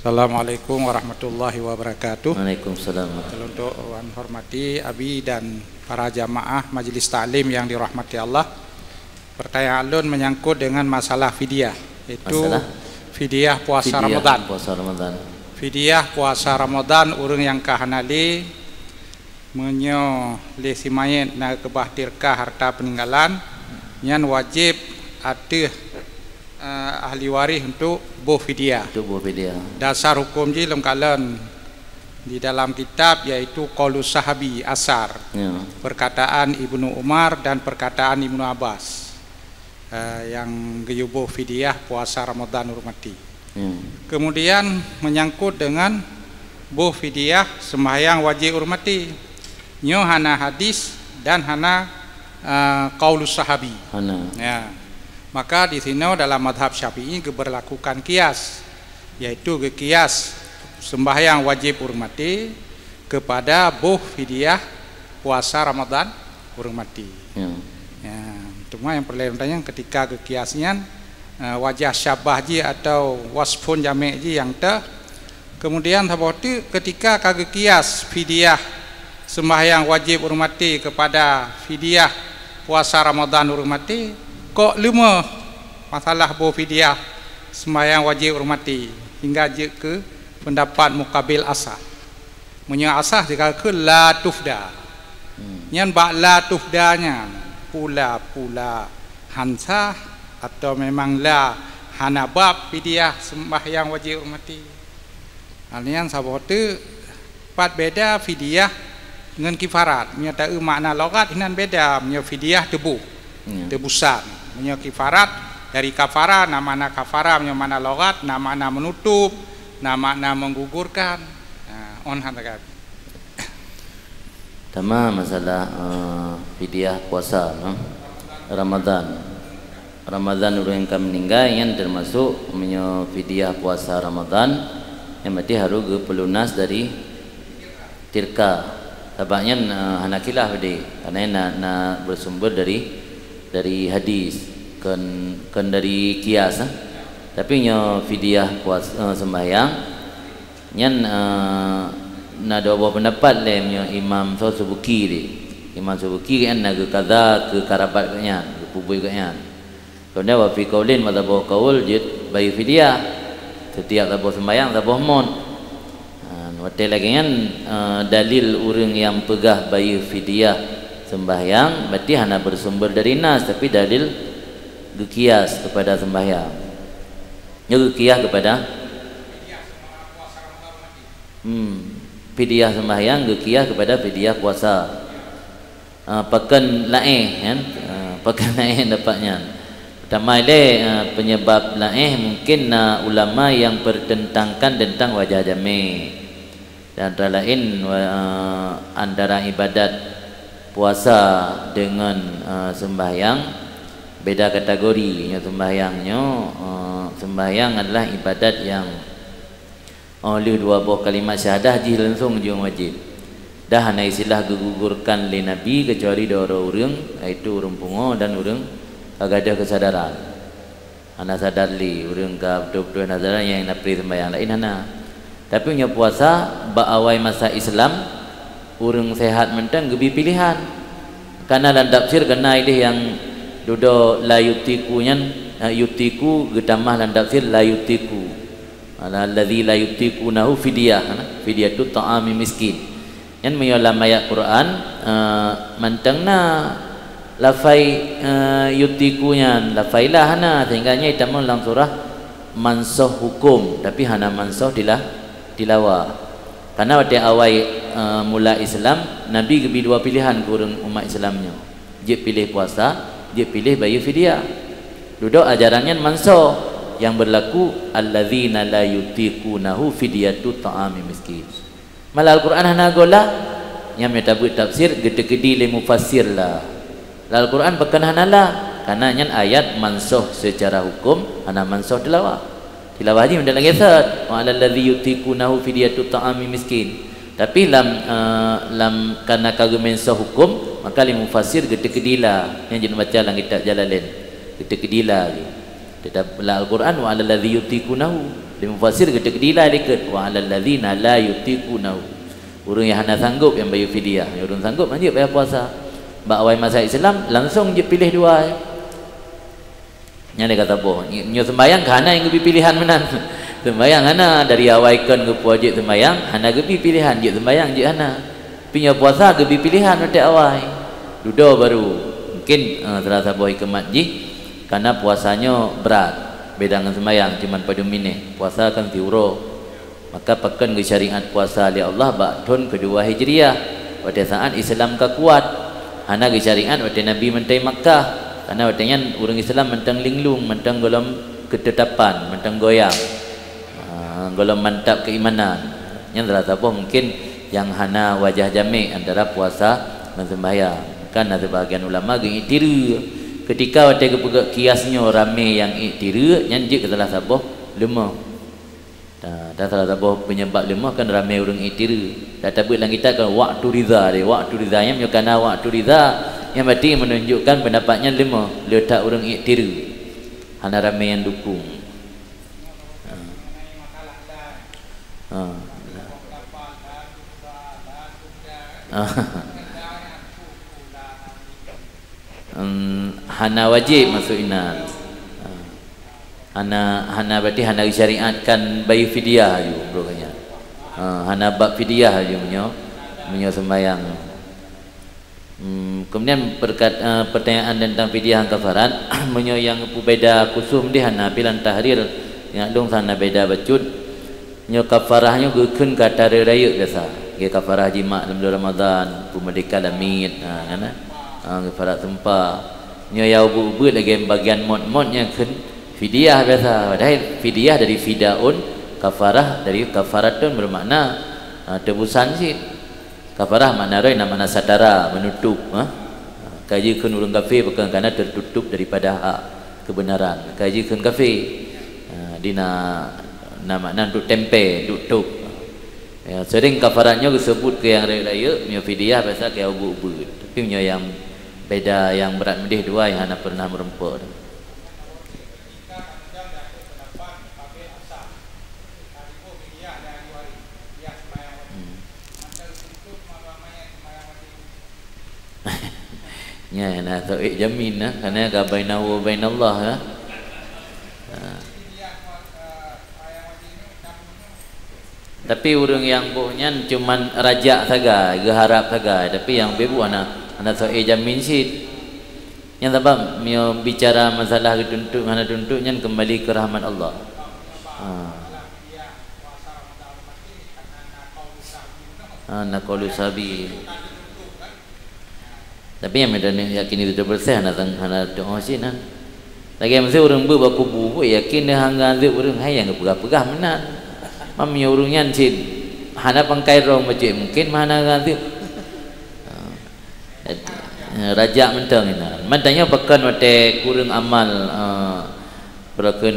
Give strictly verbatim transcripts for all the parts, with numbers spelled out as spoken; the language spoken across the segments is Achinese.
Assalamualaikum warahmatullahi wabarakatuh. Waalaikumsalam. Untuk wan hormati Abi dan para jamaah Majelis Taklim yang dirahmati Allah. Pertanyaan lôn menyangkut dengan masalah fidyah, yaitu Masalah? fidyah puasa Fidyah Ramadan. puasa Ramadan. Fidyah puasa Ramadan ureuëng nyang ka hana lé, meunyoe lé si mayét na keubah tirka harta peninggalan, nyan wajéb ateueh, eh, ahli waréh untuk boh fidyah. Untuk boh fidyah. Dasar hukum jih lôn kalon di dalam kitab, yaitu qaulus sahabi, asar, Ya. perkataan Ibnu Umar dan perkataan Ibnu Abbas, eh, nyang geuyue boh fidyah puasa Ramadan ureuëng maté. Ya. Kemudian menyangkut dengan boh fidyah sembahyang wajéb ureuëng maté. Nyoe hana hadis dan hana, eh, qaulus sahabi. Hana. Ya. Maka di sinoe dalam mazhab Syafi'i geuberlakukan kias, yaitu geukias sembahyang wajéb ureuëng maté kepada boh fidyah puasa Ramadan ureuëng maté. Ya. Ya, cuma yang perlu tanya ketika geukias nyan, eh, wajah syabah jih atau wasfun jamek jih nyang teuh. Kemudian saboh teuk ketika ka geukias fidyah sembahyang wajéb ureuëng maté kepada fidyah puasa Ramadan ureuëng maté, kok leumoh masalah boh fidyah sembahyang wajéb ureuëng maté hingga jeuet keu pendapat mukabil asah. Meunyoe asah dikheun la tufda. Hmm. Nyan bak la tufda nyan pula-pula han sah atau memang la hana bab fidyah sembahyang wajéb ureuëng maté. Hal nyan saboh teuk pat beda fidyah ngon kifarat. Meunyoe taeu makna logat hinan beda, meunyoe fidyah teuboh, Ya. teubusan. Meunyoe kifarat dari kafara, na makna kafara, meunyoe makna logat na makna meunutup, na makna menggugurkan. Nah, on han takat. Tama masalah, eh, fidyah puasa, no? Ramadan. Ramadan ureuëng ka meuninggai nyan teumasok meunyoe fidyah puasa Ramadan, nyan berarti harus geupeulunas dari tirka. Sabab nyan, eh, hana khilaf deh, karena na, na bersumber dari, dari hadis, kon, kon dari kias, eh. Tapi nyoe fidyah puas-, eh, sembahyang, nyan, eh, na dua boh pendapat lé meunyoe Imam Subki deh. Imam Subki kan na geukaza keu karabat geuh nyan, geupeubui geuh nyan. Kemudian wa fi qaulin, wa saboh kaul jeuet bayeue fidyah. Setiap saboh sembahyang saboh mot. Ha, watée lagée nyan, eh, dalil ureuëng nyang peugah bayeue fidyah sembahyang, berarti hana bersumber dari nas, tapi dalil geukias kepada sembahyang. Nyoe geukias kepada, hmm, fidyah sembahyang geukias kepada fidyah puasa. Ah, pakon laén, kan? Ah, pakon laén dapat nyan. Pertama ilée, ah, penyebab laén mungkin na ulama yang pertentangkan tentang wajah jamé. Dan antara lain, wa-, ah, antara ibadat puasa dengan, ah, sembahyang beda kategori. Nyoe sembahyang nyoe, ah, sembahyang adalah ibadat yang Oh, lheueh dua boh kalimat syahadah jih langsung jeuet wajéb. Dah hana istilah geugugurkan lé Nabi keucuali dua droe ureuëng, yaitu ureuëng pungo dan ureuëng ka gadôh keusadaran. Hana sadar lé ureuëng ka beutôi-beutôi hana sadar nyang na pri sembahyang laén hana. Tapi nyoe puasa bak awai masa Islam, ureuëng sehat mantong geubi pilihan. Kana lam tafsir kana ideh nyang dudoe la yutiku nyan, eh, yutiku geutamah lam tafsir la yutiku. Ala allazi la yutiqunahu fidyah, fidyatu ta'ami miskin. Nyan meunyoe lam ayat Quran, eh, mantong na lafai, eh, yutiku nyan, lafai la hana, sehingga nyan itamong lam surah mansoh hukum, tapi hana mansoh tila-, tilawah. Karena watée awai, eh, mula Islam, Nabi geubi dua pilihan keu ureuëng umat Islam nyoe. Jeuet piléh puasa, jeuet piléh bayeue fidyah. Dudoe ajaran nyan mansoh, nyang beurlaku allazina la yutiqunahu fidyatu ta'ami miskin. Malah Al-Quran hana gola, nyang meutabeuet tafsir geuteukeudi lé mufassir la. Lam Al-Quran pakon hana la, karena nyan ayat mansoh secara hukum, hana mansoh tilawah. Tilawah jih meunan lagée sot, wa alal ladzi yutiqunahu fidyatu ta'ami miskin. Tapi lam, eh, lam kana ka geumansoh hukum, maka lé mufassir geuteukeudi la, nyang jeuet baca lam kitab Jalalain. Geuteukeudi la jih. Tetap lam Al-Quran, wa alal ladzi yutiqunahu. Lé mufassir geuteuk dilai likot, "Wa 'alal ladzina la yutiqunahu." Ureuëng nyang hana sanggob nyang bayeue fidyah. Ureuëng sanggob hanjeuet bayar puasa. Bak awai masa Islam, langsong jeuet piléh dua. Nyan lé ka saboh. Nyoe seumbahyang ka hana nyang geubi piléhan meunan. Seumbahyang hana, dari awai kon geupeuwajéb seumbahyang, hana geubi piléhan, jeuet seumbahyang, jeuet hana. Tapi nyoe puasa geubi piléhan watée awai. Dudoe barô. Mungkin, eh, salah saboh hikmat jih, karena puasa nyoe brat. Beda ngon seumbahyang, cuman padum mineh. Puasa kan siuroe. Maka pakon geusyariat puasa lé Allah bak thon keudua Hijriah, watée saát Islam ka kuat. Hana geusyariat watée Nabi mantong Makkah, karena watée nyan ureuëng Islam mantong linglung, mantong gohlom keutetapan, mantong goyang. Ha, gohlom mantap keimanan. Nyan salah saboh mungkin nyang hana wajah jamék antara puasa ngon seumbahyang. Kan na seubahagian ulama geuiktireu. Keutika watée geupeugét kias nyoe ramé nyang iktireu, nyan jeuet keu salah saboh leumoh. Dah, dah salah saboh penyebab leumoh kan ramé ureuëng iktireu. Dak tabeuet lam kitab kan waktu ridha deh. Waktu ridha nyan meunyoe kana waktu ridha, nyan berarti menunjukkan pendapat nyan leumoh, le that ureuëng iktireu. Hana ramé nyang dukung. Ha. Ha. Ha. Em, hana wajéb maksud inan. Ha. Hana, hana berarti hana disyariatkan bayeue fidyah aju, bro, katanya. Ha, hana bab fidyah aju meunyoe, meunyoe sembahyang. Hmm, kemudian perkat-, eh, pertanyaan tentang fidyah dan kafarat, meunyoe nyang peubeda khusus deh hana, tapi lam tahrir nyang lôn sana beda bacut. Nyoe kafarah nyoe geukheun ka tareu rayeuk biasa. Geu kafarah jimak lam bulan Ramadan, peumerdeka lamiet, ha, kan, ha, kafarah seumpah. Nyoe nyang ubeuet-ubeuet lagée bagian mot-mot nyang kheun fidyah biasa. Padahai fidyah dari fidaun, kafarah dari kafaratun, bermakna, ha, teubusan cit. Kafarah makna roh na makna satara, menutup, ha. Ka jikheun ureuëng kafé bukan karena tertutup daripada hak kebenaran. Ka jikheun kafé. Ha, di na, na makna untuk tempe, untuk tôp. Ya, sering kafarat nyoe geuseubut keu nyang rayeuk-rayeuk, meunyoe fidyah biasa keu nyang ubeuet-ubeuet. Tapi meunyoe nyang beda, nyang brat meudeh dua nyang hana pernah meurumpok. Hmm. Nyan na soe jamin nah, karena ka bainahu wa bainallah, ya. Ha. Tapi ureuëng nyang boh nyan cuman rajak sagai, geuharap sagai, tapi nyang beubuet hana, hana soe jamin cit. Nyan sabab meunyoe bicara masalah geutuntot ngon hana tuntot nyan kembali keu rahmat Allah. Ha. Ha, na qaulu sabi. Tapi nyang meunan yakin itu bersih hana tang-, hana teuoh cit nyan. Lagée miseue ureuëng beuet bak kubu, beuet yakin dia hana geuanzeueb ureuëng hai nyang geupeugah-peugah meunan. Mam nyoe ureuëng nyan cit hana pangkai droe meucit mungkin mah hana geuanzeueb. Ha. Eh, rajak mantong inan. Mantong nyoe pakon watée kureueng amal, eh, Peue kheun,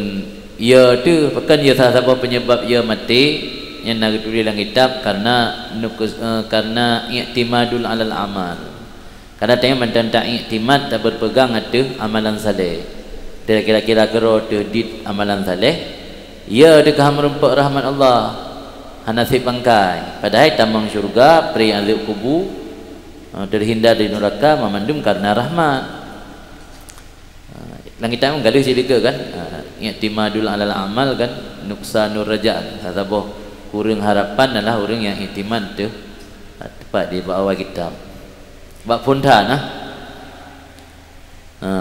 ya teuh, pakon ya salah saboh penyebab ya maté, nyan na geutuléh lam kitab, karena nukus-, eh, karena i'timadul alal amal. Karena tanyoe mantong ta-i'timad, taberpegang ateueh amalan saleh. Kira-kira keudroe teuh dit amalan saleh, ya teuh ka meurumpok rahmat Allah, hana sép pangkai. Padahai tamong syeuruga, pré azeueb kubu, eh, terhindar dari neraka, mamandum karena rahmat. Ha, lam kitab kan gadoh cit dikeue kan? Ha, i'timadul alal amal kan, nuqsanur raja. Saboh kureueng harapan adalah ureueng nyang i'timad teuh, ha, tepat di bak awai kitab. Bak phon that nah. Ha,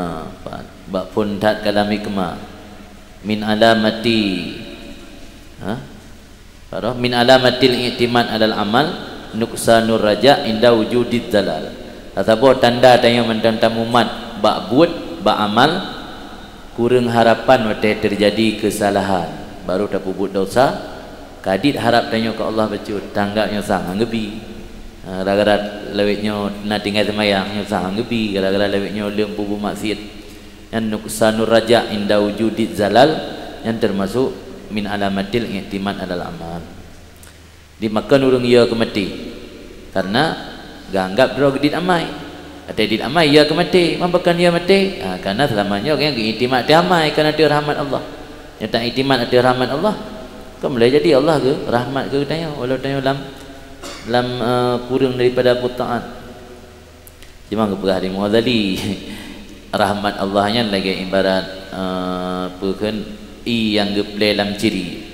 bak, bak phon that kalam hikmah. Min alamati, ha? Baroh, "Min alamatil i'timad alal amal nuqsanur raja inda wujudid zalal." Saboh tanda tanyoe mantong tamumat bak buet, bak amal, kureueng harapan watée teujadi keusalahan, baroh tapeubuet desya, ka dit harab tanyoe keu Allah bacut, tanggap nyoe sang han geubi. Ha, gara-gara lawét nyoe na tinggai seumayang, nyoe sang han geubi, gara-gara lawét nyoe leueng peubuet maksiet. Nyan nuqsanur raja inda wujudid zalal, nyan teumasok min alamatil i'timad alal amal. Dimakheun ureueng ya keu maté, karena geuanggap droe geudit amai. Watée dit amai ya keu maté, mambakheun ya maté, ha, karena seulama nyoe geuiktimat ateueh amai, kon ateueh rahmat Allah. Nyoe ta iktimat ateueh rahmat Allah, Kan boleh jadi Allah geu-, rahmat keu geutanyoe, walau tanyoe lam, lam, eh, kureueng daripada buet taat. Cuma geupeugah di Mughazali, rahmat Allah nyan lagèe ibarat, eh, peue kheun, ie nyang geuplè lam ciri.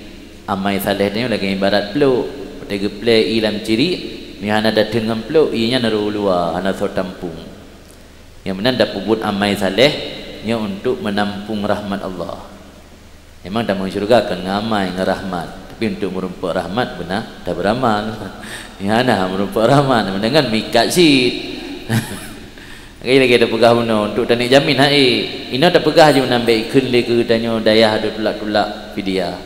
Amai saleh tanyoe lagèe ibarat plôk. Watèe geuplè ie lam ciri, meunyo hana tatheun ngon plôk, ie nyan rôh u luwa, hana soe tampung. Nyang meunan tapeubuet amai saleh nyoe untuk meunampung rahmat Allah. Memang tamong syeuruga kon ngon amai, ngon rahmat. Tapi untuk meurumpok rahmat beuna tabeuramal. Nyang hana meurumpok rahmat, meunan ngon mikat cit. Lagi-lagi tapeugah bunoe untuk taneuk jamin, hai. Inoe tapeugah ju meunan bèk ikheun lé keu geutanyoe dayah ado tulak-tulak fidyah.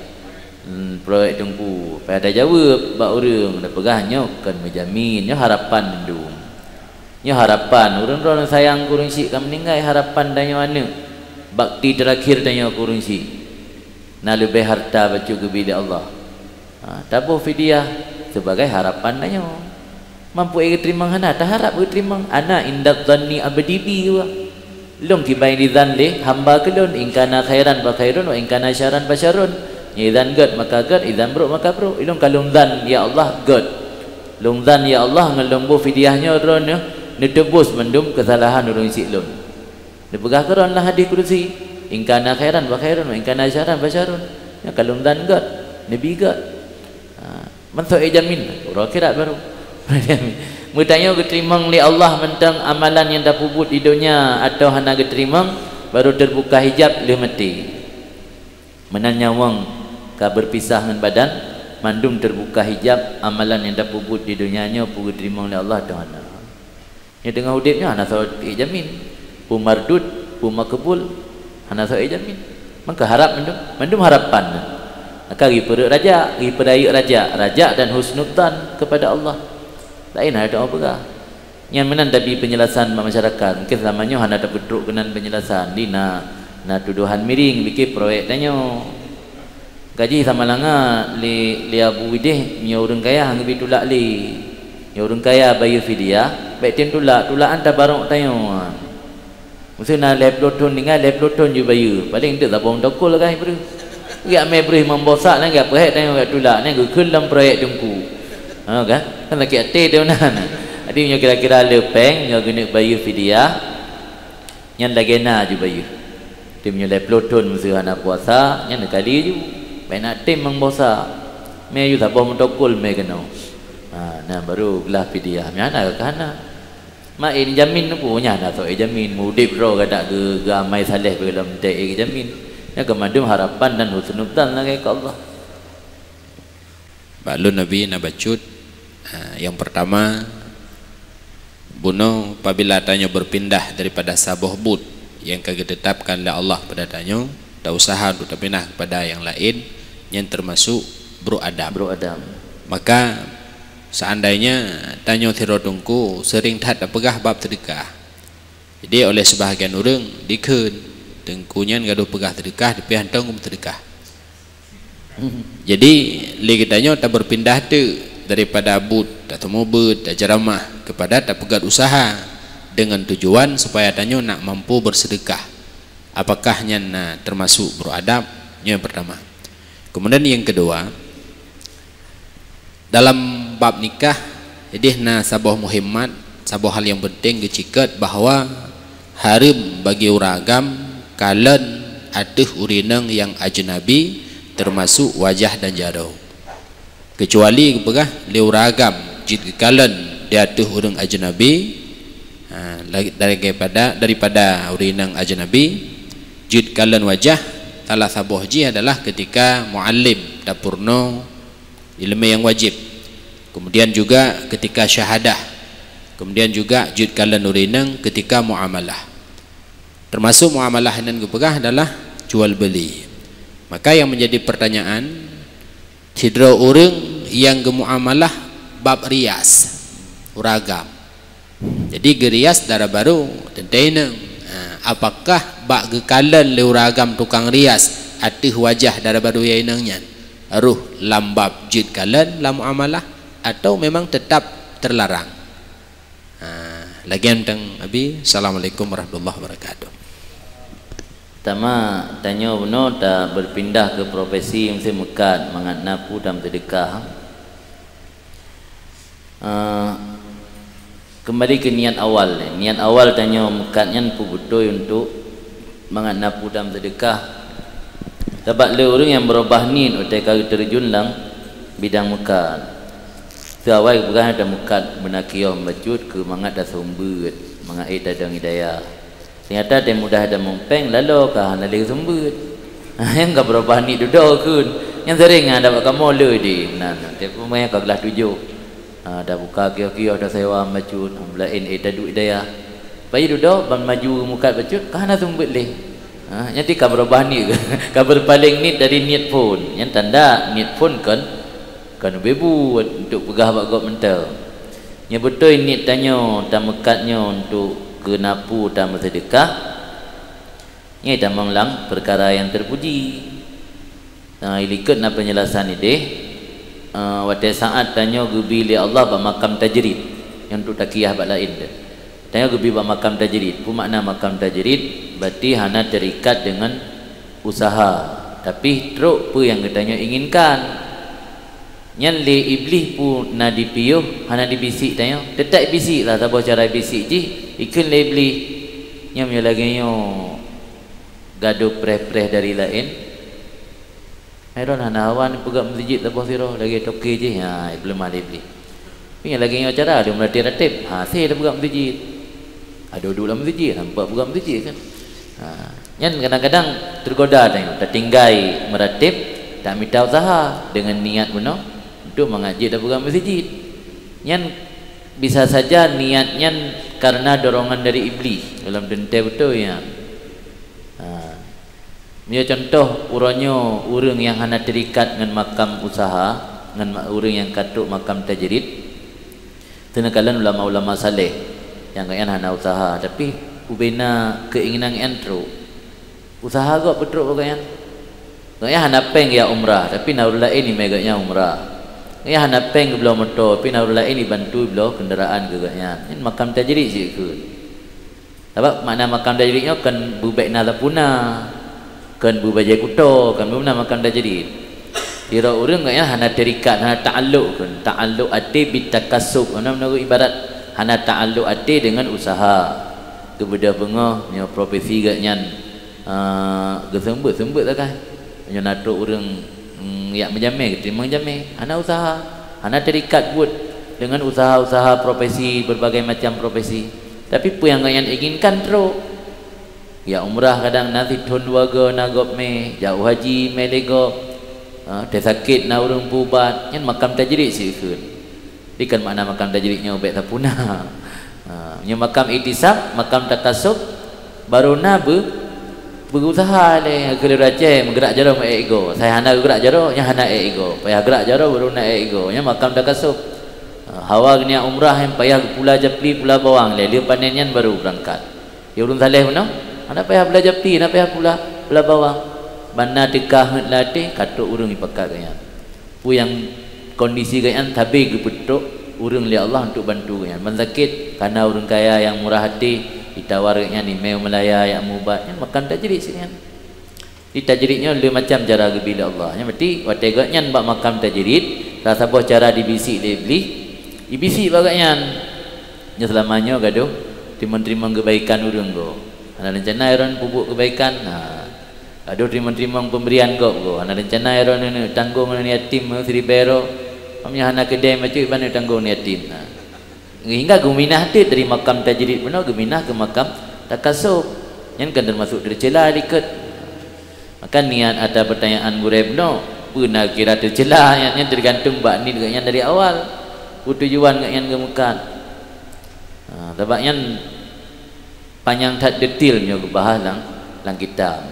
Hmm, proyek teungku, payah tajaweueb bak ureueng, tapeugah nyoe kon meujamin, nyoe harapan mandum. Nyoe harapan, ureueng droeneuh sayang keu ureueng chik ka meuninggai, harapan tanyoe aneuk, bakti teurakhir tanyoe keu ureueng chik. Na leubeh harta bacut geubri lé Allah. Ha, taboh fidyah sebagai harapan tanyoe. Mampu geuteurima hana, taharap geuteurima. Ana inda dhanni abdi bi wa. Lôn kiban di zan lé hamba keu lôn, in kana khairan fa khairun wa in kana syarran fa syarrun. Nyoe zan gèt maka gèt, zan brok maka brok. Lôn ka lôn zan, ya Allah, gèt. Lôn zan, ya Allah, ngon lôn boh fidyah nyoe droeneuh neuteubus mandum keusalahan ureueng chik lôn. Neupeugah keu droeneuh lam hadis kudusi, "In kana khairan fa khairun, wa in kana syarran fa syarrun." Nyoe ka lôn zan gèt, neubi gèt. Ha, mantong ék jamin, uroe akhirat baru. Meutanyoe geuteurimong lé Allah mantong amalan nyang tapeubuet di donya atawa hana geuteurimong, baru teubuka hijab lheueh maté. Meunan nyawöng ka beupisah ngon badan, mandum teubuka hijab amalan nyang tapeubuet di donya nyoe peue geuteurimong lé Allah atawa hana. Nyang teungoh udeb nyoe hana soe ék jamin. Peue mardud, peue makbul, hana soe ék jamin. Maka harap mandum, mandum harapan. Maka geupeureuek raja, geupeurayeuk raja, raja dan husnudzan kepada Allah. Laén hana teupeugah. Nyan meunan tabi penjelasan bak masyarakat. Mungkin selama nyoe hana tapeutrok keunan penjelasan. Di na, na tudohan miring bikeu proyek tanyoe. Gaji sama langa lé, lé Abu Wideh, meunyoe ureueng kaya han geubi tulak lé. Meunyoe ureueng kaya bayeue fidyah, bèk tem tulak, tulakan tabarok tanyoe. Meuseu na lhèe ploh thon tinggai, lhèe ploh thon ju bayeue. Paleng teuk saboh meutokel ka breuh. Geujak mè breuh limong boh sak nyan geupeuhèk tanyoe geutulak, nyan geukheun lam proyek teungku. Ha, kan? Kan sakét até teuh meunan. Jadi, meunyoe kira-kira le péng, nyoe geuneuk bayeue fidyah, nyan lagèe na ju bayeue. Tem nyoe lhèe ploh thon meuseu hana puasa, nyan neukali ju. Bèk na tem limong boh sak. Mè ju saboh meutokel mè keunoe. Ha, na baru glah fidyah. Mè hana ka hana. Mak, ék jamin peue nyan, hana soe ék jamin. Udeb droe gata geu-, geuamai saleh beu lom teuh ék jamin. Nyan keu mandum harapan dan husnudzan lagèe keu Allah. Bak lôn Abi na bacut, ha, nyang peurtama, bunoe apabila tanyoe beupindah daripada saboh buet nyang ka geuteutapkan lé Allah pada tanyoe, ta-useuha untuk tapindah keupada nyang laén, nyan teumasok brok Adam. Brok Adam. Maka, seandainya tanyoe sidroe teungku seuring that tapeugah bab seudeukah. Jadi, oleh seubahagian ureueng dikheun, teungku nyan gadôh peugah seudeukah, tapi hantom geumeuseudeukah. Jadi, lé geutanyoe tabeupindah teuk daripada buet, tateumeubeuet, taceramah, keupada tapeugöt useuha deungon tujuan supaya tanyoe nak mampu beuseudeukah. Apakah nyan na teumasok brok Adam? Nyoe nyang peurtama. Keumudian nyang keudua, dalam bab nikah, ideh na saboh muhimmat, saboh hal nyang peunteng geucikeut bahwa hareuem bagi ureueng agam kalon ateueh ureueng inong nyang ajnabi, teumasok wajah dan jaroe. Keucuali geupeugah lé ureueng agam jeuet geukalon di ateueh ureueng ajnabi, ha, lagi-, daripada, daripada ureueng inong ajnabi, jeuet kalon wajah, salah saboh jih adalah keutika muallim tapeurunoe ileumèe nyang wajéb. Keumudian juga keutika syahadah. Keumudian juga jeuet kalon ureueng inong keutika muamalah. Teumasok muamalah nyan geupeugah adalah jual beuli. Maka nyang meunjadi peurtanyaan, sidroe ureueng nyang geumuamalah bab rias, ureueng agam. Jadi geurias dara barô, teuntèe inong. Ha, apakah bak geukalon lé ureueng agam tukang rias ateueh wajah dara barô nyang inong nyan, rôh lam bab jeuet kalon lam muamalah, atawa memang teutap teularang? Ha, lagèe nyan teuh Abi. Assalamualaikum warahmatullahi wabarakatuh. Teuma tanyoe bunoe ta berpindah keu profesi meusé meukat mangat na peue tameuseudeukah. Eh, kembali keu niat awal. Niat awal tanyoe meukat nyan peue beutôi untuk mangat na peue tameuseudeukah. Sabab le ureuëng nyang beurubah niet watée ka geuteurjun lam bidang meukat. Seuawai geupeugah tameukot beuna kiôh bacut keu mangat taseumeubeuet, mangat ék tadong hidayah. Teunyata watée mudah tamong péng, laloe ka hana lé seumeubeuet. Nyang ka beurubah niet dudoe kheun. Nyang sering na dapat kamoe le di meunan. Teuma ka glah tujoh. Ha, tabuka kiôh-kiôh, tasewa bacut, ha, laén ék taduek hidayah. Payu dudoe ban maju meukat bacut, ka hana seumeubeuet lé. Ha, nyan ti ka beurubah niet, ka beurpaléng niet dari niet phon. Nyan tanda niet phon kon, kon ubé buet untuk peugah bak gob mantong. Nyan beutôi niet tanyoe tameukat nyoe untuk keu na peue tameuseudeukah, nyan tamong lam peukara nyang teupuji. Nah, ilikot na peunjelasan idéh, eh, watée saát tanyoe geubi lé Allah bak makam tajrid, nyang untuk takiah bak laén teuh. Tanyoe geubi bak makam tajrid. Peue makna makam tajrid? Berarti hana terikat dengan usaha, tapi trok peue nyang geutanyoe inginkan. Nyan lé Iblih peue na dipiôh, hana dibisik tanyoe. Teutap bisik lah, saboh cara bisik jih, ikheun lé Iblih. Nyan meunyoe lagée nyoe gadôh preh-preh dari laén, Hai droen hana hawa neupeugah meuseujid saboh sidroe lagée toke jih, ha, belum ada Iblih. Tapi nyang lagée nyoe cara, lôn meuratéb-ratéb, ha, sé tapeugah meuseujid. Aduh duek lam meuseujid, nampak peugah meuseujid kan. Ha, nyan kadang-kadang teugoda tanyoe, tatinggai meuratéb, tamita usaha deungon niat bunoe untuk mangat jeuet tapeugah meuseujid. Nyan bisa saja niat nyan karena dorongan dari Iblih, dalam teuntée beutôi nyan. Ha. Meunyoe cuntoh, uroe nyoe ureuëng nyang hana terikat ngon makam usaha, ngon ma-, ureuëng nyang ka trok makam tajrid, seuneukala ulama-ulama saleh nyang gobnyan hana usaha, tapi ubena keuinginan nyan trok. Usaha gob peutrok bak gobnyan. Gobnyan hana péng jak umrah, tapi na ureuëng laén imé gobnyan umrah. Gobnyan hana péng geubloe moto, tapi na ureuëng laén jibantu bloe keundaraan keu gobnyan. Nyan makam tajrid jih kheun. Sabab makna makam tajrid nyoe kon beubék na sapeue na, kon beubajée kuto, kon beuna makam tajrid. Sidroe ureuëng gobnyan hana terikat, hana ta'alluq kon, ta'alluq até bit takasub. Hana meunurot ibarat hana ta'alluq até deungon usaha. Geubeudôh beungoh nyoe profesi gobnyan, eh, geuseumeubeuet-seumeubeuet sagai. Nyoe na trok ureuëng, mm, jak meujamé, geuteurimong jamé, hana usaha, hana terikat buet deungon usaha-usaha profesi, berbagai macam profesi. Tapi peue nyang gobnyan inginkan trok. Jak umrah kadang na sithon dua goe na gob mé, jak u haji mé lé gob, ha, teusakét na ureuëng peuubat, nyan makam tajrid jih kheun. Di kon makna makam tajrid nyoe bék sapeue na. Ha, nyoe makam ihtisab, makam takasub, baru na beu-, beuusaha lé. Keu lôn racée meugerak jaroe meu ék igoe. Sai hana geugerak jaroe, nyan hana ék igoe. Payah gerak jaroe baru na ék igoe. Nyan makam takasub. Ha, hawa geuniat umrah nyan payah geupula japli, pula bawang lé. Lheueh panen nyan baru beurangkat. Ya ureuëng saleh bunoe, hana payah pula japli, hana payah pula, pula bawang. Ban na teuka heuet lam até, ka trok ureuëng jipakat gobnyan. Peue nyang kondisi gobnyan sabé geupeutrok ureuëng lé Allah untuk bantu gobnyan. Ban sakét, ka na ureuëng kaya nyang murah até, jitawar gobnyan imé u Malaya jak meuubat, nyan makam tajrid jih nyan. Di tajrid nyoe lé macam cara geubi lé Allah. Nyan berarti watée gobnyan bak makam tajrid, saboh cara dibisik lé Iblih, jibisik bak gobnyan. Nyoe seulama nyoe gadôh teurimong-teurimong keubaikan ureuëng goe. Hana reuncana droen peubuet keubaikan, ha. Gadôh teurimong-teurimong peumeurian gob goe. Hana reuncana droen neuneuk tanggong aneuk yatim meusiribèe droe. Meunyoe hana keudée bacut ban neuneuk tanggong aneuk yatim, ha. Hingga geuminah teuk dari makam tajrid bunoe geuminah keu makam takasub. Nyan kan teumasuk teucela likot. Maka niat ata peutanyaan gurée bunoe, peue na kira teucela, nyan, nyan teugantung bak niet gobnyan dari awal. Peue tujuan gobnyan geumeukat. Ha, sabab nyan panyang that detail nyoe geubahas lam, lam kitab.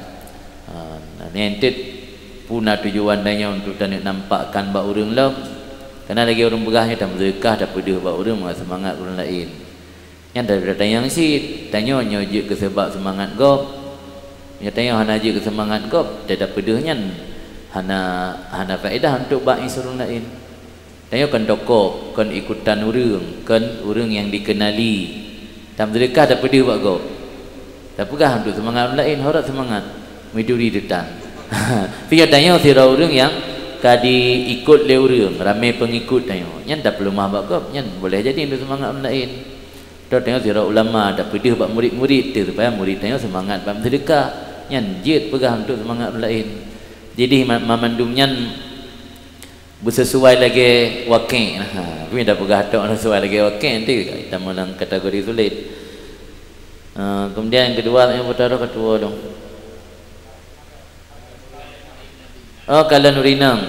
Ha, nyan teuk peue na tujuan tanyoe untuk taneuk nampakkan bak ureuëng lom. Kana lagée ureuëng peugah nyoe tameuseudeukah, tapeudeuh bak ureuëng mangat seumangat ureuëng laén. Nyan daripada tanyong cit, tanyoe nyoe jeuet keu seubab seumangat gob. Meunyoe tanyoe hana jeuet keu seumangat gob, tapeudeuh nyan hana, hana faedah untuk bak ureuëng laén. Tanyoe kon tokoh, kon ikutan ureuëng, kon ureuëng nyang dikeunali. Tameuseudeukah tapeudeuh bak gob. Tapeugah untuk seumangat ureuëng laén, horot seumangat. Meuturi teutan. Tapi tanyoe sidroe ureuëng nyang ka diikot lé ureuëng, ramé peungikot tanyoe. Nyan tapeuleumah bak gob, nyan boleh jadi untuk seumangat ureuëng laén. Atau tanyoe sidroe ulama tapeudeuh bak murit-murit teuh supaya murit tanyoe seumangat bak meuseudeukah. Nyan jeuet peugah untuk seumangat ureuëng laén. Jadi ma-, mamandum nyan beusesuai lagée wakée. Ha, tapi dah peugah tok sesuai lagée wakée nanti kita menang kategori sulit. Ha, kemudian yang kedua, yang pertama ketua dong. Oh, kalon ureuëng inong.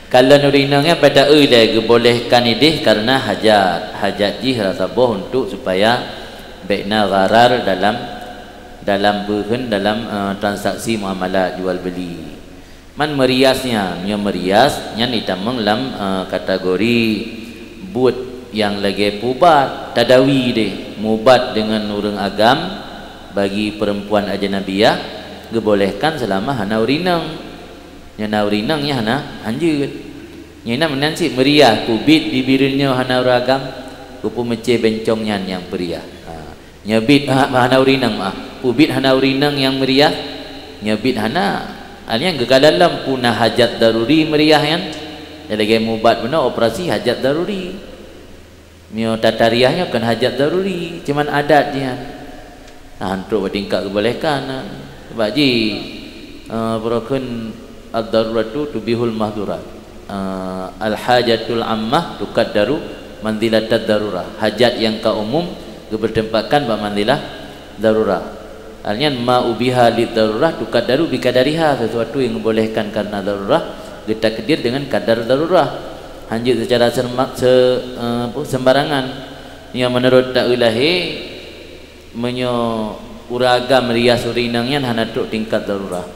Kalon ureuëng inong nyan pada eu dah geubolehkan ideh karena hajat. Hajat jih rasa boh untuk supaya bék na gharar dalam, dalam beuheun, dalam, eh, transaksi muamalah jual beli. Man meurias nyan, nyoe meurias nyan itamong lam, eh, kategori buet nyang lagée pubat, tadawi deh, mubat deungon ureuëng agam bagi perempuan ajnabiyah geubolehkan selama hana ureuëng inong. Nyoe na ureuëng inong nyan hana hanjeuet. Nyoe na meunan cit meurias, pubiet bibir nyoe hana ureuëng agam, kupeumeucé bencong nyan nyang peuriah. Ha. Nyoe biet, ha, hana ureuëng inong, ah. Pubiet hana ureuëng inong nyang meurias. Nyoe biet hana. Hal nyan geukalon lom puna hajat daruri meurias nyan. Lagée mubat bunoe operasi hajat daruri. Meunyoe tatariah nyoe kon hajat daruri, cuman adat nyan. Nah, untuk bak tingkat geubolehkan. Sebab jih, eh, beurukon ad-daruratu tubihul mahdurat. Eh, al-hajatul ammah tuqaddaru manzilatad darurah. Hajat nyang ka umum geupeutempatkan bak manzilah darurah. Hal nyan ma ubiha lid darurah tuqaddaru biqadariha, sesuatu yang dibolehkan karena darurah geutakdir dengan kadar darurah. Hanjeuet secara serma-, se-, eh, apa, sembarangan. Nyoe meunurot taeu lahé, meunyoe ureuëng agam rias ureuëng inong nyan hana trok tingkat darurah.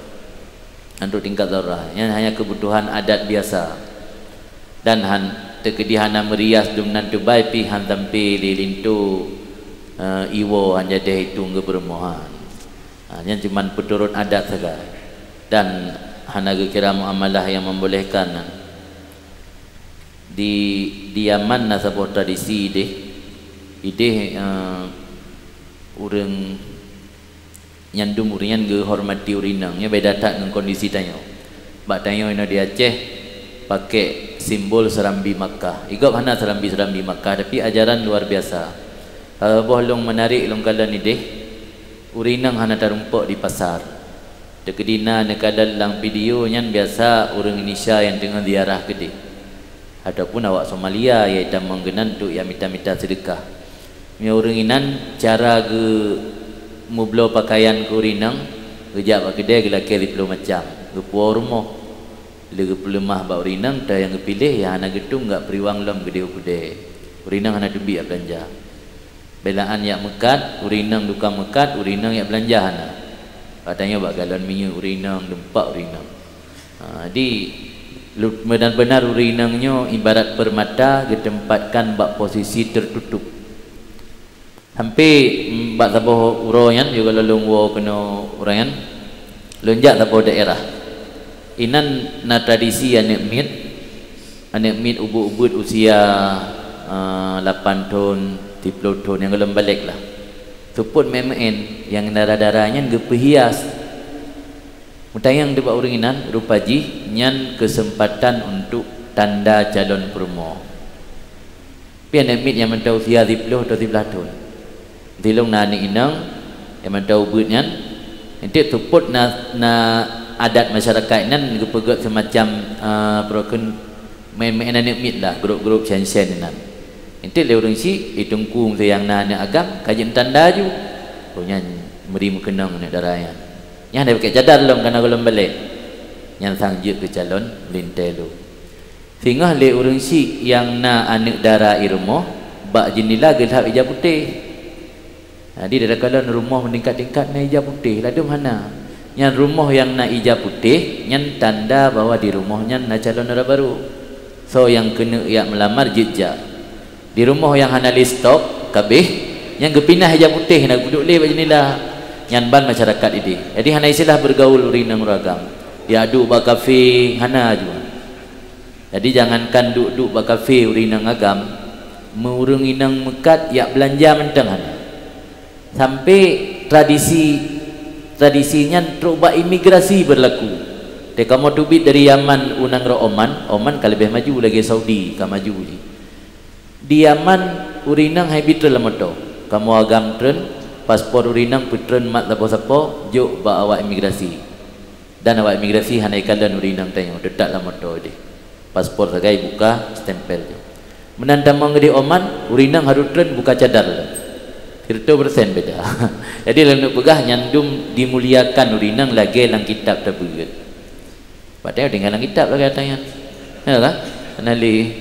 Hana trok tingkat darurah. Nyan hanya kebutuhan adat biasa. Dan han, teukeudi hana meurias dum nan tubai pih han sampai lé linto, eh, iwoe han jadeh itong geupeurumohan. Ha, nyan cuman peuturot adat sagai. Dan hana geukira muamalah nyang membolehkan. Di, di Yaman na saboh tradisi ideh. Ideh, eh, ureuëng nyan dum ureuëng nyan geuhormati ureuëng inong. Nyoe beda that ngon kondisi tanyoe. Bak tanyoe inoe di Aceh, pakai simbol seurambi Makkah. Igob hana seurambi-seurambi Makkah, tapi ajaran luar biasa. Eh, boh lôn menarik lôn kalon ideh, ureuëng inong hana tarumpok di pasar. Teukeudi na neukalon lam video nyan biasa ureuëng Indonesia nyang teungoh ziarah keudeh, ataupun awak Somalia nyang itamong keunan untuk nyang mita-mita seudeukah. Meunyoe ureuëng inan cara geu-, meubloe pakaian keu ureuëng inong, geujak bak keudè geulakée siplôh macam, geupuwoe u rumoh. Lé geupeuleumah bak ureuëng inong, teuh nyang geupiléh nyang hana geutueng geupeuruwang lom geudeh u keudè. Ureuëng inong hana teubiet jak beulanja. Beulaan jak meukat, ureuëng inong tukang meukat, ureuëng inong jak beulanja hana. Bak tanyoe bak galon minyeuk ureuëng inong, dumpak ureuëng inong. Ha, jadi, lu-, meunan-meunan ureuëng inong nyoe ibarat peurmata geuteumpatkan bak posisi teututup. Sampai, mm, bak saboh uroe nyan, yoh gohlom lôn woe keunoe uroe nyan, lôn jak saboh daerah. Inan na tradisi aneuëk miet, aneuëk miet ubeuet-ubeuet usia, eh, lapan thon, siplôh thon nyang gohlom balek lah. Seupôt meu'én-meu'én nyang dara-dara nyan geupeuhias. Meutanyong dibak ureuëng inan, rupa jih nyan keuseumpatan untuk tanda calon peurumoh. Pi aneuëk miet nyang mantong usia siplôh atau siblaih thon. Dilông na aneuëk inong nyang mantong ubeuet nyan, enteuk seupôt na, na adat masyarakat nyan geupeugét seumacam, eh, peurokon meu'én-meu'én aneuëk miet lah, grup-grup syen-syen nyan. Enteuk lé ureuëng syiek, i teungku meusé nyang na aneuëk agam, ka jeuet tanda ju. Oh, nyan meuri meukeunong aneuëk dara nyan. Nyan hana pakai cadar lom kana gohlom balek. Nyan sang jeuet keu calon meulintée lom. Singoh lé ureuëng syiek nyang na aneuëk dara i rumoh, bak jeundila geulhab ija putéh. Jadi, dara kalon rumoh meutingkat-tingkat na ija putéh, ladôm hana. Nyan rumoh nyang na ija putéh, nyan tanda bahwa di rumoh nyan na calon dara barô. Soe nyang keuneuk jak meulamar jeuet jak. Di rumoh nyang hana lé stok, kabéh, nyang geupinah ija putéh na geuduek lé bak jeundila. Nyan ban masyarakat ideh. Jadi, hana istilah bergaul ureuëng inong ureuëng agam. Jak duek bak kafe, hana ju. Jadi, jangankan duek-duek bak kafe ureuëng inong agam, meu ureuëng inong meukat jak beulanja mantong hana. Sampai tradisi Tradisi nyan trok bak imigrasi beurlaku. Teuka kamoe teubiet dari Yaman u nanggroe Oman, Oman ka leubeh maju lagèe Saudi, ka maju jih. Di Yaman ureueng inong han bi treun lam moto. Kamoe agam treun, paspor ureueng inong peutreun mat sapo-sapo, jok bak awak imigrasi. Dan awak imigrasi hana ikalon ureueng inong tanyoe, teutap lam moto deh. Paspor sagai buka, stempel jok. Meunan tamong di Oman, ureueng inong harôh treun buka cadar. Siratoh persen beda. Jadi lôn peugah nyan dum dimuliakan ureueng inong lagèe lam kitab teubeuet. Padahai tinggai lam kitab lagèe ata nyan. Ya kan? Nali,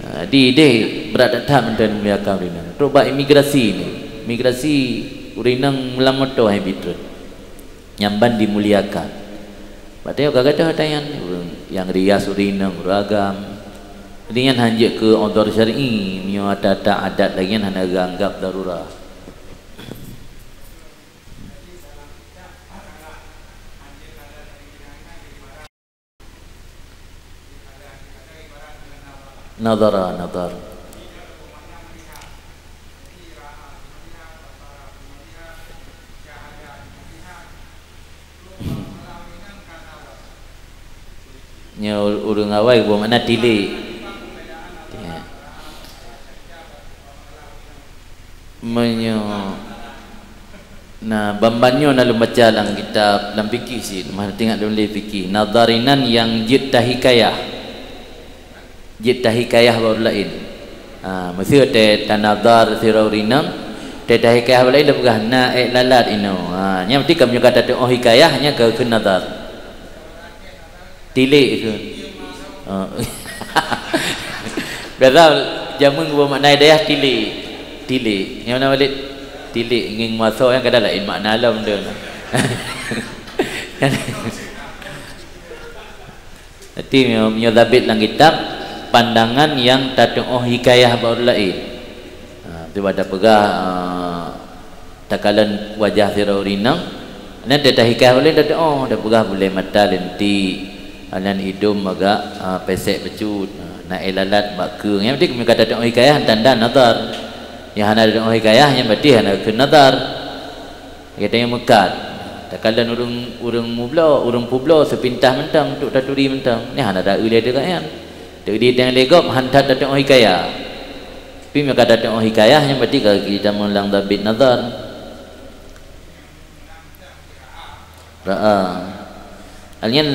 ha, di deh brat that-that mantong muliakan ureueng inong. Trok bak imigrasi ni. Imigrasi ureueng inong lam moto han bi treun. Nyan ban dimuliakan. Padahai ka gadoh ata nyan, ureueng nyang rias ureueng inong, ureueng agam. Jadi nyan hanjeuet keu udhur syar'i, meunyoe ata-ata adat lagèe nyan hana geuanggap darurat. Nadhara, nadhar. Nyoe ureueng awai geuboh makna tilik. Ya. Meunyoe na, ban-ban nyoe na lôn baca lam kitab, lam fikih cit, mah teuingat lôn lé fikih. Nadhar inan nyang jeuet tahikayah. Jeuet tahikayah bak ureueng laén. Ha, meuseu teu tanadhar sidroe ureueng inong, teu tahikayah bak laén tapeugah na ék lalat inoe. Ha, nyan berarti ka meunyoe ka tatu'oh hikayah, nyan ka kheun nadhar. Tilik kheun. Oh. Biasa jameun geuboh makna hidayah tilik. Tilik. Nyang mana balik? Tilik ngieng maso nyang kadang laén makna lom tu. Jadi, meunyoe, meunyoe sabit lam kitab, pandangan nyang tatu'oh hikayah bak ureueng laén. Ha, tu bak tapeugah, ha, takalon wajah sidroe ureueng inong, nyan teu tahikayah bak laén tatu'oh, tapeugah bulèe mata leuntik, ha, nyan idông agak, ha, pesek bacut, ha, na ék lalat bak keue. Nyan berarti meunyoe ka tatu'oh hikayah, tanda nadhar. Nyang hana tatu'oh hikayah, nyan berarti hana kheun nadhar. Gata nyang meukat. Takalon ureueng, ureueng mubloe, ureueng peubloe seupintas mantong, trok taturi mantong. Nyan hana taeu lé teuka nyan. Teuk di teuh lé gob, han that tatu'oh hikayah. Tapi meunyoe ka tatu'oh hikayah, nyan berarti ka geutamong lam sabit nadhar. Ra'a. Hal nyan,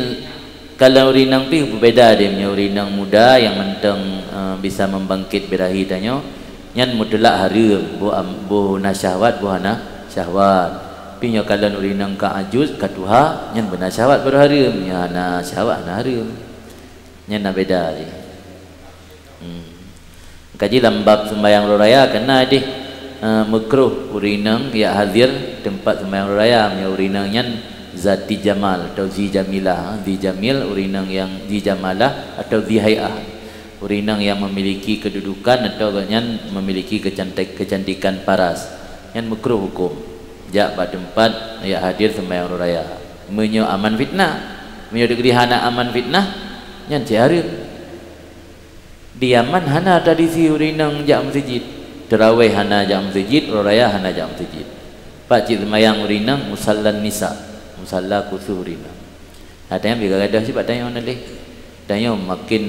kalau ureueng inong pih beubeda deh, meunyoe ureueng inong muda nyang mantong, eh, bisa membangkit birahi tanyoe, nyan mutlak hareuem, boh am-, boh na syahwat, boh hana syahwat. Tapi nyoe kalon ureueng inong ka ajuz, ka tuha, nyan beuna syahwat baru hareuem, nyoe hana syahwat hana hareuem. Nyan na beda jih. Hmm. Kaji lam bab seumbahyang uroe raya keunan deh, eh, meukruh ureueng inong jak hadir teumpat seumbahyang uroe raya meunyoe ureueng inong nyan zati jamal atau zi jamilah, zi jamil ureueng inong nyang zi jamalah atau zi hai'ah, ureueng inong nyang memiliki kedudukan atau gobnyan memiliki kecantik-, kecantikan paras. Nyan meukruh huköm jak bak teumpat jak hadir seumbahyang uroe raya. Meunyoe aman fitnah, meunyoe deugri hana aman fitnah, nyan cit hareuem. Di Yaman hana tradisi ureueng inong jak meuseujid. Teurawéh hana jak meuseujid, uroe raya hana jak meuseujid. Pat cit seumayang ureueng inong, musallan nisa, musalla khusos ureueng inong. Nah, tanyoe beu gadoh cit bak tanyoe na lé. Tanyoe makin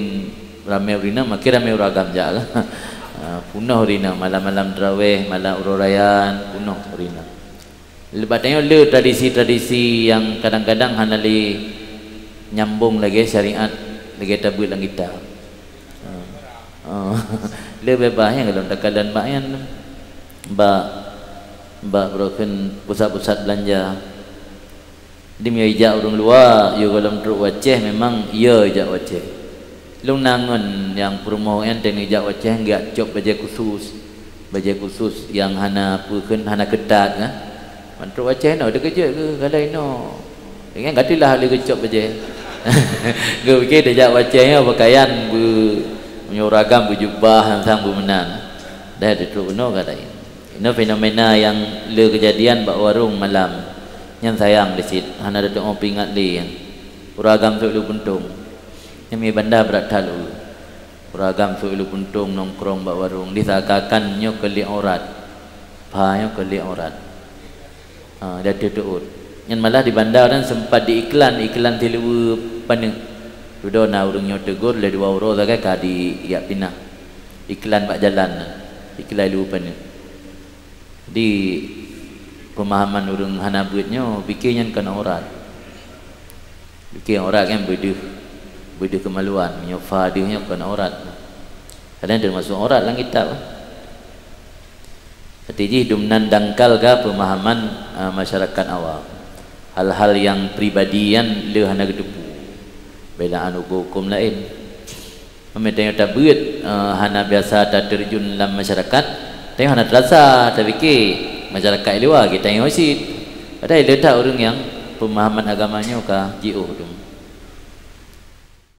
ramé ureueng inong, makin ramé ureueng agam jak. Ah, punoh ureueng inong, malam-malam teurawéh, malam uroe raya, punoh ureueng inong. Leubeh tanyoe le tradisi-tradisi nyang kadang-kadang hana lé nyambong lagèe syariat, lagèe tabeuet lam kitab. Ha. Oh. Le beubaih nyang lôn takalon bak nyan. Bak, bak broken pusat-pusat beulanja. Jadi meunyoe ijak ureueng luwa, yôh gohlom trok u Aceh, memang iya ijak u Aceh. Lôn na ngon nyang peurumoh nyan, teuh neujak u Aceh, geujak cop bajèe khusos. Bajèe khusos nyang hana peue kheun, hana keutat, kan. Ban trok u Aceh inoe teukeujot keu galai inoe. Ingat ka teulah lé geucop bajèe. Geupike teuh jak u Aceh nyoe peukayan beu-, meunyoe ureueng agam beujubah, sang-sang beumeunan. Dah teutrok inoe galai. Inoe fenomena nyang le keujadian bak warong malam. Nyan sayang di cit, hana tatu'oh peuingat lé nyan. Ureueng agam sôk lé puntông. Nyan mi banda brat that lé. Ureueng agam sôk lé puntông nongkrong bak warong. Di seakan-akan nyoe keuh lé aurat. Pha nyoe keuh lé aurat. Ha, di ateueh teuôt. Nyan malah di Banda nyan sempat diiklan, iklan siluweue paneuk. Dudoe na ureuëng nyoe teugor lé dua uroe sagai ka dijak pinah. Iklan bak jalan, iklan siluweue paneuk. Di pemahaman ureuëng hana beuet nyoe, pike nyan kon aurat. Pike aurat kan beudeuh, beudeuh kemaluan. Meunyoe fa deuh nyoe kon aurat. Kadang termasuk aurat lam kitab. Tapi jih dumnan dangkal ka pemahaman, eh, masyarakat awam. Hal-hal nyang pribadi nyan le hana geuteupeue. Belaan huköm-huköm laén. Meunyoe tanyoe tabeuet, eh, hana biasa tateurjun lam masyarakat, tanyoe hana teurasa, tapike masyarakat luwa geutanyoe cit. Padahai le that ureuëng nyang pemahaman agama nyoe ka jiôh dum.